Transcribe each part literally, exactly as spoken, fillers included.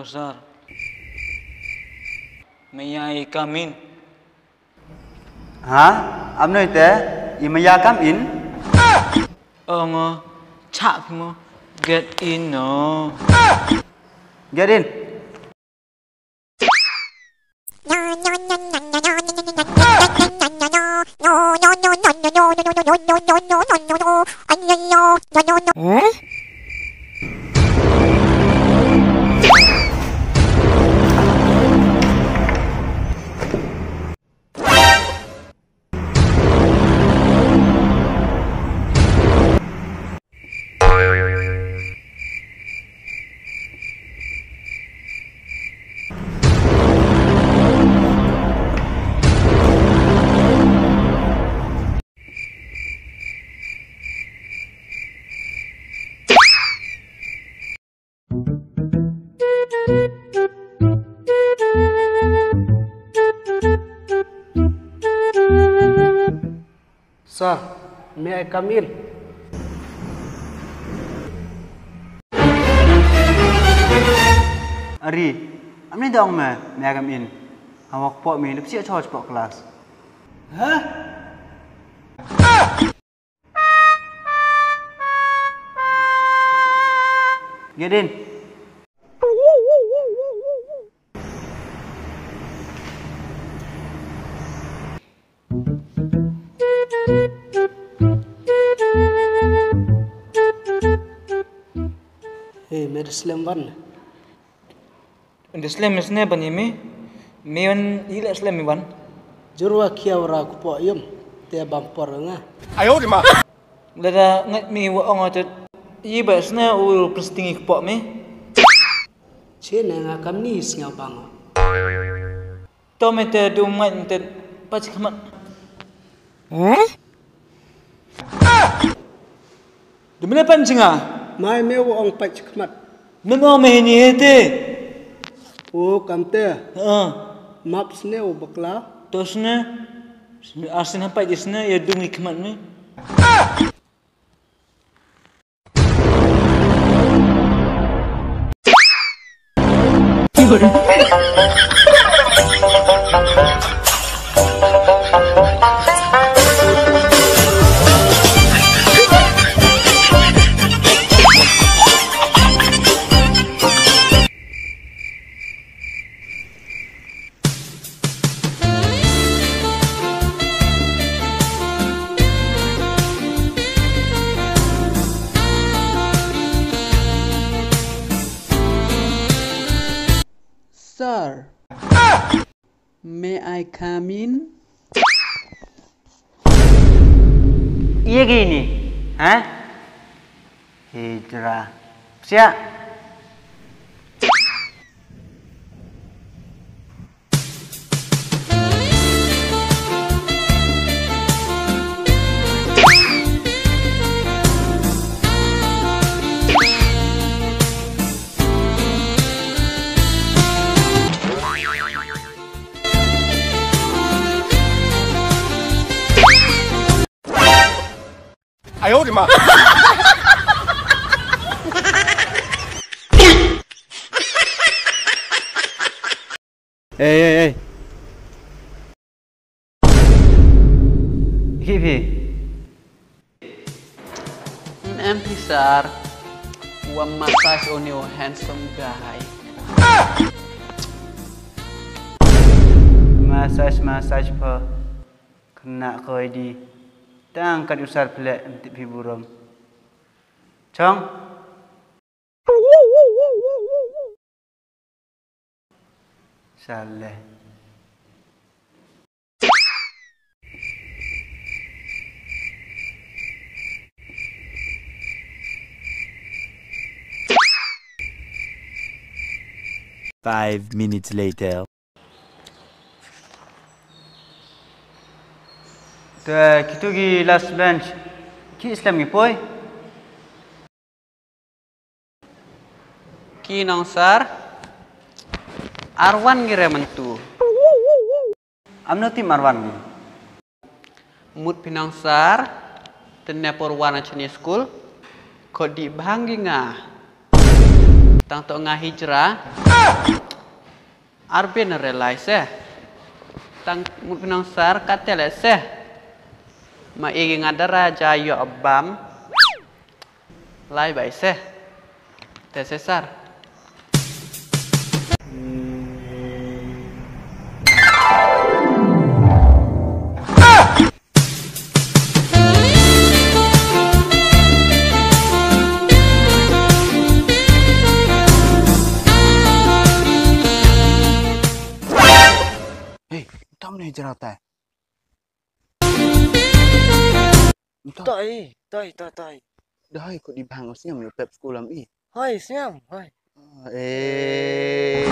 Sir. May I come in? Ha? Amno ite? I may I come in? Oh, ngo. Chak mo. Get in, no. Get in. Sir, may I come in? Ari, amni dong me, may I come in? Hawak pok me, lipsi a choj pok class. Huh? Get in. Hey, mer slem wan. Ynda slem sne ban ïa me, me wan i leh slem i wan. Jur wa khia wa ra kpoh ïum, te bam por nga. Ayo di ma. Lada ngait me wa ong atet, i ba sne u plastik i kpoh me. Che ne nga kam ni sngaw bang. To me te du ngait me te pach khmat. Dum le pan chinga. Mai me wa ong pach khmat. Me mo me ni hete. O kam te. Ha. Map sne o bakla. To sne. Asin ha pach sne ya dung i khmat me. Sir, may I come in? Ye gini, ha? Hijrah. Siap. Ayo di ma. Ei, ei, ei. Ki phi? Em phi sir. Wa massage o ni o handsome guy. Massage, massage pha. Kena koi di. Tang kat usar pelek ntip phi burom. Chong. Saleh. Five minutes later. Te kitu ki last bench. Ki slem ki poi. Ki nong sir, arwan ki re mentu. Amno tim arwan ki. Mut phi nong sir, tenne por wan a chini school, kodi bhang ki nga. Tang to nga hijra. Arbin relai se. Tang mut nong sar kate le se. Ma igi nga dara ja yo abam. Lai bai se. Te se sar. Hey, tam ne jera tai. Toi, toi, toi, toi. Doi ko di bang siam yo pep school am i. Hoi, siam, hoi. Eh.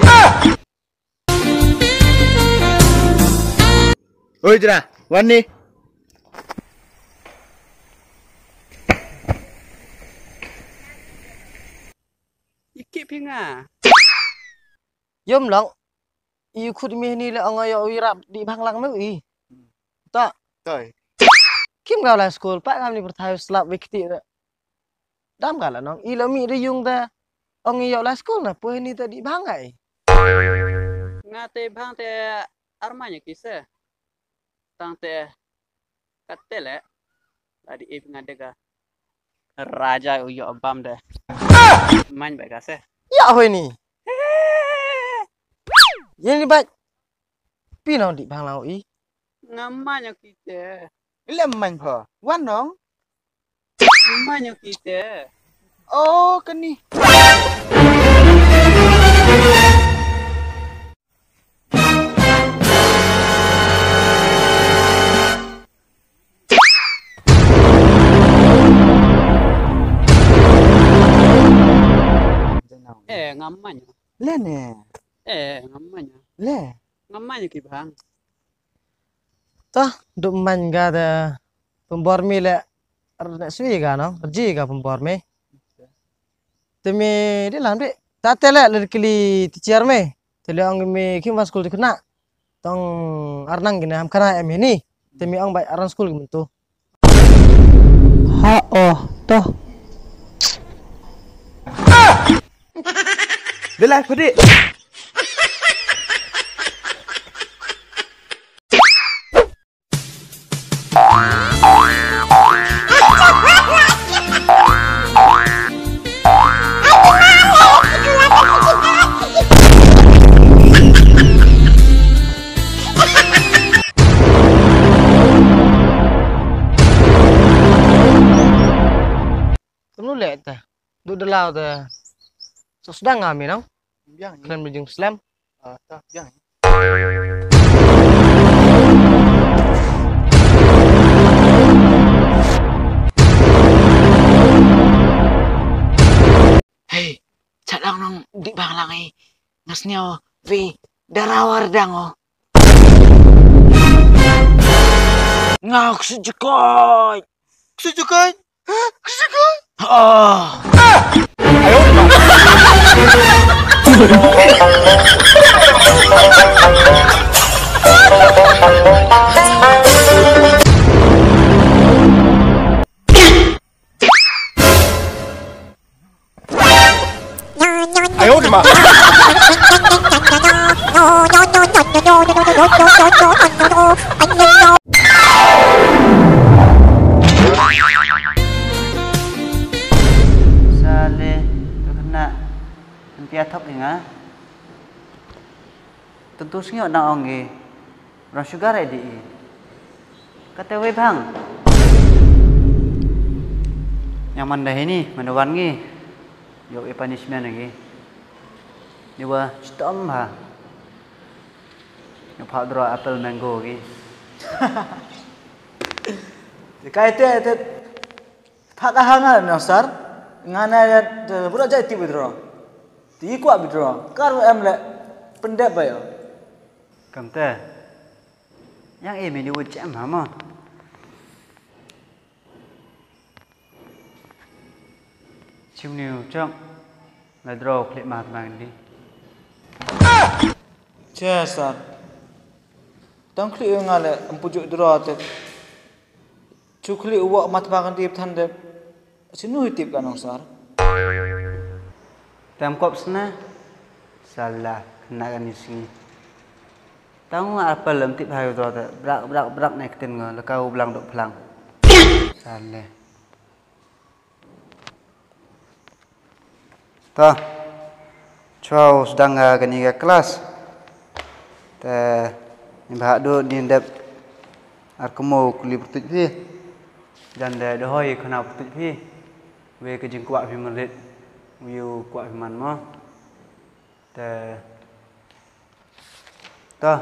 Oi, jera, wan ni. Iki pinga. Yom long. I khut mi ni le ong yo wi rap di bang lang me i. Ta. Toi. Kim ga la school pa ngam ni perthai slap wikti. Dam ga la nong i lo mi de yung da. Ong yo la school na pu ni ta di bang ai. Nga te bang te armanya kise. Tang te katele la di ip nga dega. Raja u yo bam de. Man ba ka se. Ya hoi ni. Ye ni ba. Pi nong di bang lau i. Nga man yo kite. Lem man pho. Wan nong. Nga man yo kite. Oh, kani. Eh, nga man yo. Le ne. Eh, nga man yo. Le. Nga man yo ki bang. Toh, du man ga da pembor mi le ne sui ga no, ji ga pembor mi. Te mi di lam di. Ta te le le kili ti chair mi. Te le ong mi kim ba school ti kena. Tong arnang gina ham kana em ni. Te mi ong ba arnang school gi mentu. Ha oh, toh. Belai pedi. Temu le ta. Du dalaw ta. So sedang ngam ni nang. Biang ni. Kena berjing slem. Ah, ta biang ni. Hey, chat lang nong di bang lang eh. Ngas nyo vi darawar dang oh. Ngau kesujukai. Kesujukai. Kesujukai. Oh. Sale, tu kena nanti atok inga. Tentu sngewbha nang ong ngi. Brown sugar eh di i. Kata wei bang. Yang manda hini, manda wan ngi. Yo i punishment ngi. Ni wa chitom ha. Ni pha draw apple mango ngi. Kai te te. Phak ka hanga no sir. Ngana ya bura jai ti withdraw. Ti kwa withdraw. Kar em le pendep ba yo. Kamte. Yang e mini wut chem ha mo. Chim ni chok. La draw klik ma tmang di. Che sir. Tang klik nga le empujuk draw te. Chukli uwa mat ba kan dip than de. Sinu hitip ka nong sar. Tam kop sna. Salah, kena kan isi. Tang nga apel lem tip hai udah te. Brak, brak, brak naik tin nga. Lekau belang dok pelang. Salah. Toh. Chwa u sdang ka kani ka klas. Te ni bah du ni dep ar kemo kuli pertuit phi. Jan de de hoi khana pertuit phi. Wei ka jingkwah phi man rit. Wei u kwah phi man mo. Te. Toh.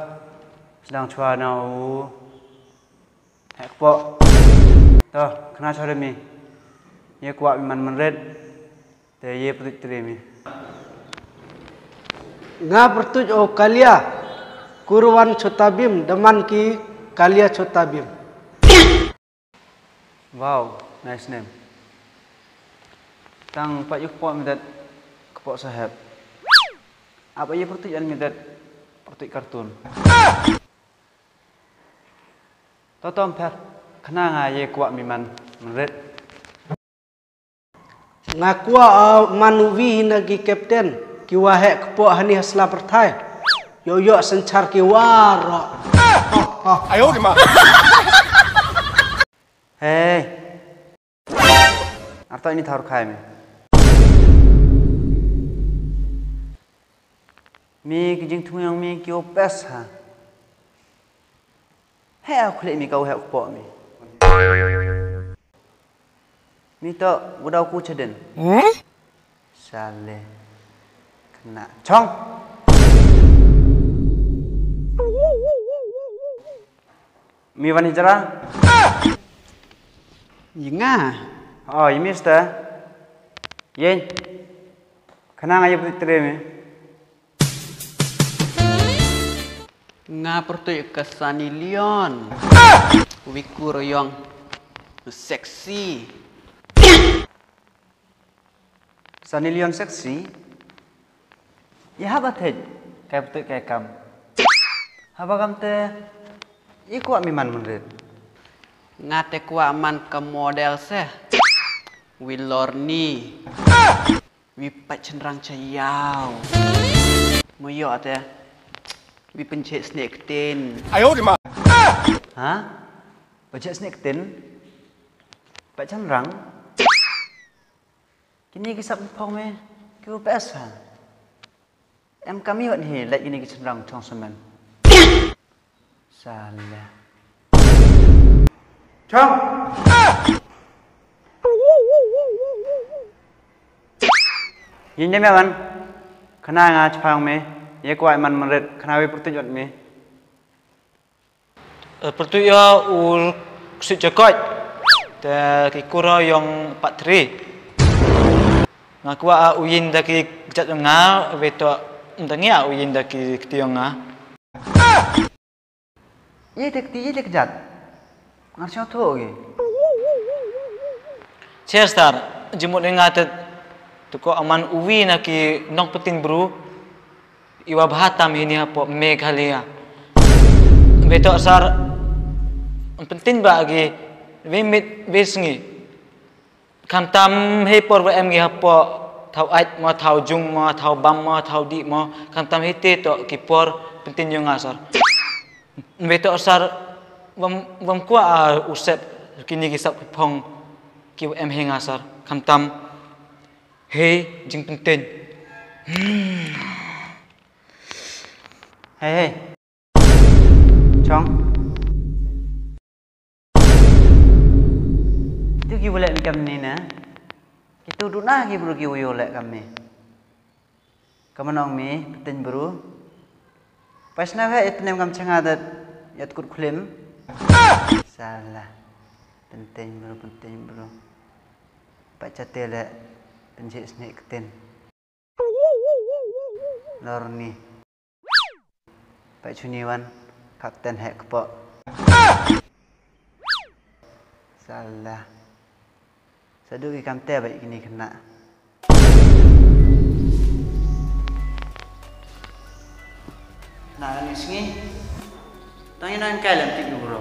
Sdang chwa na u. Hek po. Toh, khana chwa de mi. Ye kwah mi man man rit. Te ye pertuit tre mi. Nga pertuit o Kalia. Kurwan Chota Bhim, daman ki Kalia Chota Bhim. Wow, nice name. Tang pat yu kpo mi dat kpo saheb. Apa ye pertuit an mi dat pertuit kartun. Totom pher, khana nga ye kwah mi man, man rit. Nga kwah, uh, man uwi hi na ki captain, ki wa heh kpoh hani ha sla pyrthai. Yo yo sanchar ki wa ro. Ayo di ma. Hey. Arta ini thar khai me. Mi ki jingthung yang mi ki opes ha. He a khule mi kau he kpoh mi. Mi to budau ku cheden. Sale. Kena chong. Mi wan hijra. Inga. Oh, you mister. Yen. Kena nga ye putri mi. Nga pertui ke Sunny Leon. Wiku royong sexy. Sunny Leon sexy. Ya haba thej kai pertui kai kam. Haba kam te i kwah mi man menrit. Nga te kwah man ke model se. Wi lorni. Wi pat chenrang chayau. Moyo ate. Wi penche snek tin. Ayo di ma. Ha? Penche snek tin. Pat chenrang. Kini ki sap phong me. Ki u pes ha. Em kami wat hi lek kini ki chenrang chong semen. Salah. Chong. Yin dem ya man. Kena nga chpang me. Ye kwah man merit kena we pertuit wat me. Eh, pertuit ya u ksut jakot. Te ki kura yong pat tri. Nga kwah u yin da ki kjat yong nga we to ndangi u yin da ki kti yong nga. Ye te kti ye te kjat. Ngar sio tho ge. Cher star jimut nga te tuko aman uwi na ki nong petin bru. Iwa bha tam hini hapo Meghalaya. Betok sar penting ba agi we mit we sngi. Khamtam he por ba em gi hapo thau ait mo thau jung mo thau bam mo thau di mo khamtam he te to ki por penting yung asar. Betok sar bam bam kwa a usep kini ki sap ki phong ki em he ngasar khamtam he jing penting. Hmm. Hey, hey. Chong. Itu ki boleh mikam ni na. Kitu duna ki bru ki uyo lek kami. Kamanong mi petin bru. Pas na ve itnem kam chenga dat yat kut khlim. Salah. Penting bru, penting bru. Pak chate lek penjik snek ketin. Lorni. Pak chuni wan kapten hek kepok. Salah. Sadu ki kamte bai kini kena. Na ni sngi. Tang ina kai lam tik bro.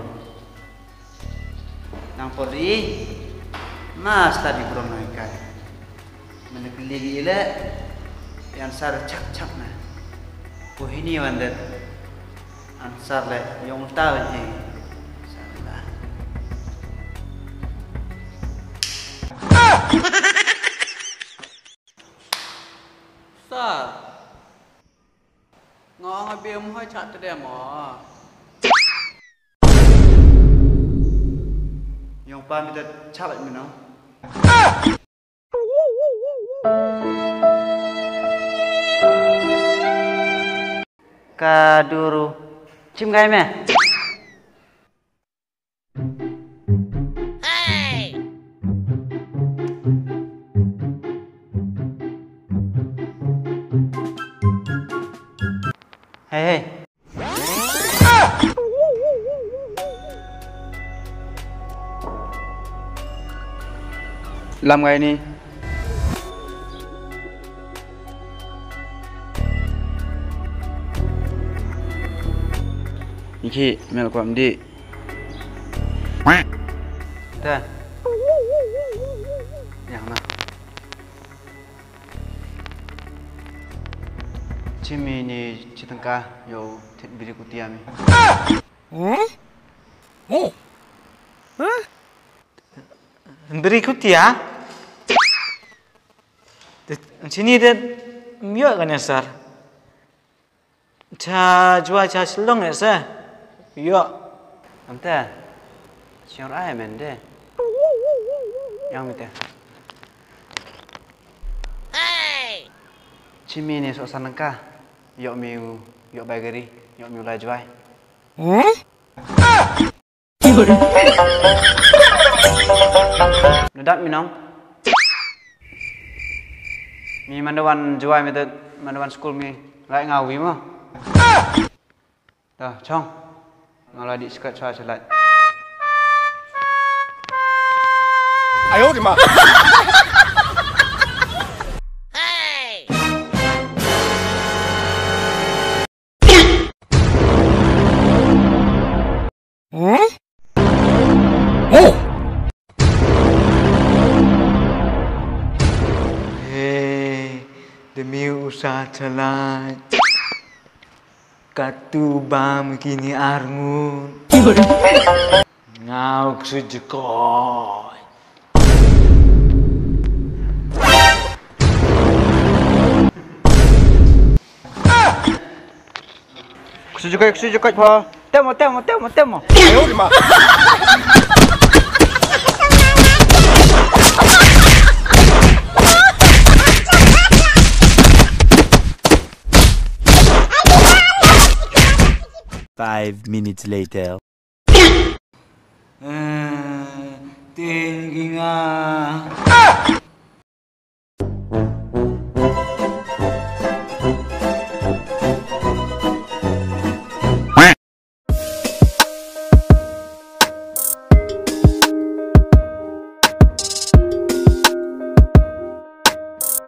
Nang por di. Mas tadi bro nang kai. Mana keli di le. Yan sar chak chak na. Pohini wandet. Ansar le yong ta le. Sar la. Sar. Nga ong abi um hoi chat te mo. Yong pa mi te chat mi no. Ka duru. Chim gai me. Hey, hey. Lam ngai ni. Iki mel kwam di. Te. Yang na. Chimi ni chitangka yo tet biri kutia mi. Eh? Oh. Huh? Biri kutia? Chini de myo kan ya sar. Cha jua cha Shillong ya sa. Yo. Amta. Chior ai men de. Yang mita. Chimi ni sok sanangka. Yok miu, yok bai gari, yok miu lai juai. Nudat mi nong. Mi mandawan juai mi tet, mandawan school mi lai ngawi mo. Dah, chong. Ngala di sekat sa selat. Ayo di ma. Huh? Oh! Hey, demi usaha chalai. Katu bam kini arngun. Ngau ksujikoi. Ksujikoi, ksujikoi pa. Temo, temo, temo, temo. Five minutes later. Eh, tinggi nga.